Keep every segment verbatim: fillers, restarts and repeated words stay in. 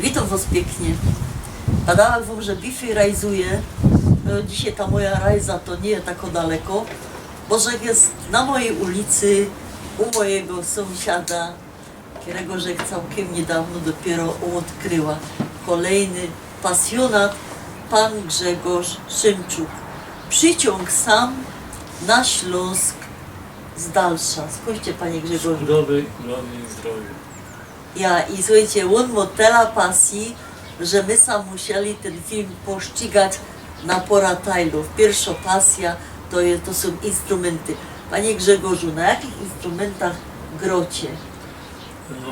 Witōm wos piyknie. Padała wōm, że bify rajzuje. No, dzisiej ta moja rajza to niy je tako daleko, bo że je na mojij ulicy, u mojigo sōmsiada, kerego żech cołkym niydŏwno dopiyro ôdkryła. Kolejny pasjonat, pōn Grzegorz Szymczuk. Przyciōng sam na Ślōnsk z dalsza. Skōndście, panie Grzegorzu? Budowy, budowy i zdrowiu. Ja, i suchejcie, ôn mo tela pasyji, że my sam musieli tyn film poszczigać na pora tajlōw. Piyrszŏ pasyja to je, to sōm instrumynty. Panie Grzegorzu, na jakich instrumyntach grocie?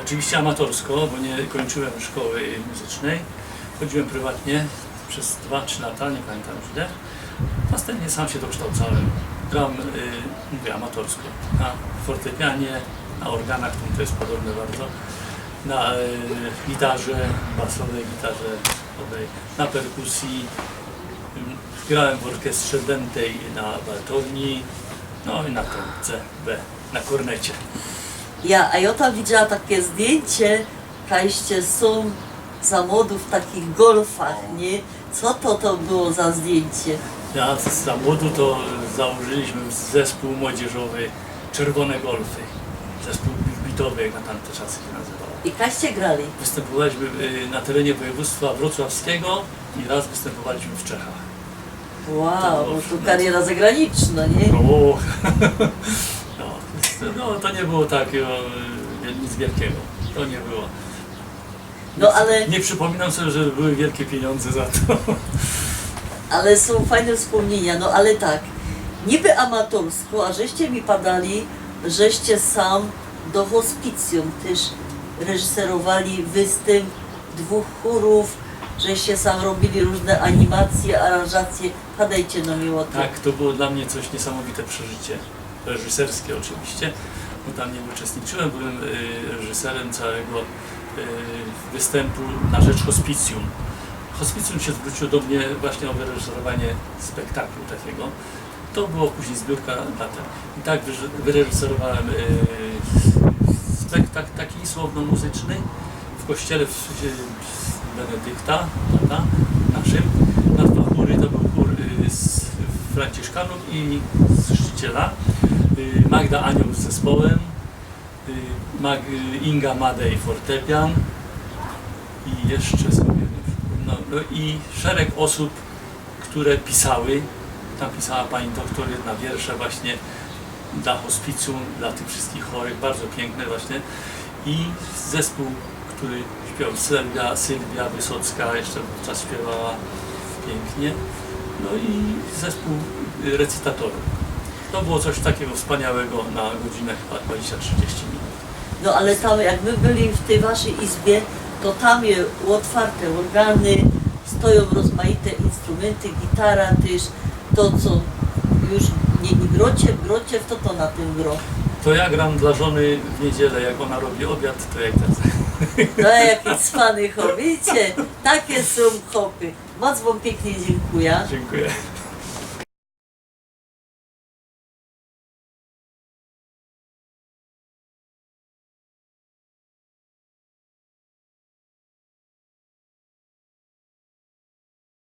Oczywiście amatorsko, bo nie kończyłem szkoły muzycznej. Chodziłem prywatnie przez dwa, trzy lata, nie pamiętam już ile. Następnie sam się dokształcałem. Gram, y, mówię, amatorsko. Na fortepianie, na organach, to jest podobne bardzo. Na, y, gitarze, basowej gitarze, basowej, na perkusji. Ym, grałem w orkestrze dętej, na waltorni, no i na trąbce B, na kornecie. Ja, a jŏ tam widziała takie zdjyńcie, kajście sōm za młodu w takich golfach, nie? Co to, to było za zdjyńcie? Ja, za młodu to założyliśmy zespół młodzieżowy Czerwone Golfy. Zespół bitowy, jak na tamte czasy się nazywało. I kajście grali? Występowaliśmy, y, na terenie województwa wrocławskiego i raz występowaliśmy w Czechach. Wow, To było bo to w- kariera zagraniczna, nie? No, no, no to nie było takiego, y, nic wielkiego. To nie było. No ale, Nie przypominam sobie, że były wielkie pieniądze za to. ale sōm fajne wspōmniynia, no ale tak, niby amatorsko, a żeście mi padali, żeście sam do hospicjum tyż reżyserowali wystymp dwōch chōrōw, żeście sam robiyli rōżne animacje, aranżacje. Padejcie no mi ô tym. Tak, to było dla mnie coś niesamowite przeżycie. Reżyserskie oczywiście, bo tam nie uczestniczyłem, byłem, y, reżyserem całego, y, występu na rzecz hospicjum. Hospicjum się zwróciło do mnie właśnie o wyreżyserowanie spektaklu takiego. To było później zbiórka na ten. I tak wyre-, wyreżyserowałem, y, spektakl taki słowno-muzyczny w kościele w, w Benedykta, prawda, naszym. Na dwa chóry, to był chór, y, z franciszkanów i z chrzciciela. Y, Magda Anioł z zespołem. Y, Mag-, y, Inga Madej fortepian. I jeszcze sobie, no, no i szereg osób, które pisały. Tam pisała pani doktor jedna wiersze właśnie dla hospicjum, dla tych wszystkich chorych, bardzo piękne właśnie. I zespół, który śpiewał, Sylwia, Sylwia Wysocka jeszcze wówczas śpiewała pięknie. No i zespół, y, recytatorów. To było coś takiego wspaniałego na godzinę chyba dwadzieścia trzydzieści minut. No ale tam, jak my byli w tyj waszyj izbie, to tam je ôtwarte ôrgany, stojōm rozmajte instrumynty, gitara tyż, to co już nie, nie grocie, grocie, fto to na tym gro? To ja gram dla żony w niedzielę, jak ona robi obiad, to ja i tak. No, jakie cwany chop, widzicie? Takie sōm chopy. Bardzo wōm piyknie dziynkuja. Dziękuję.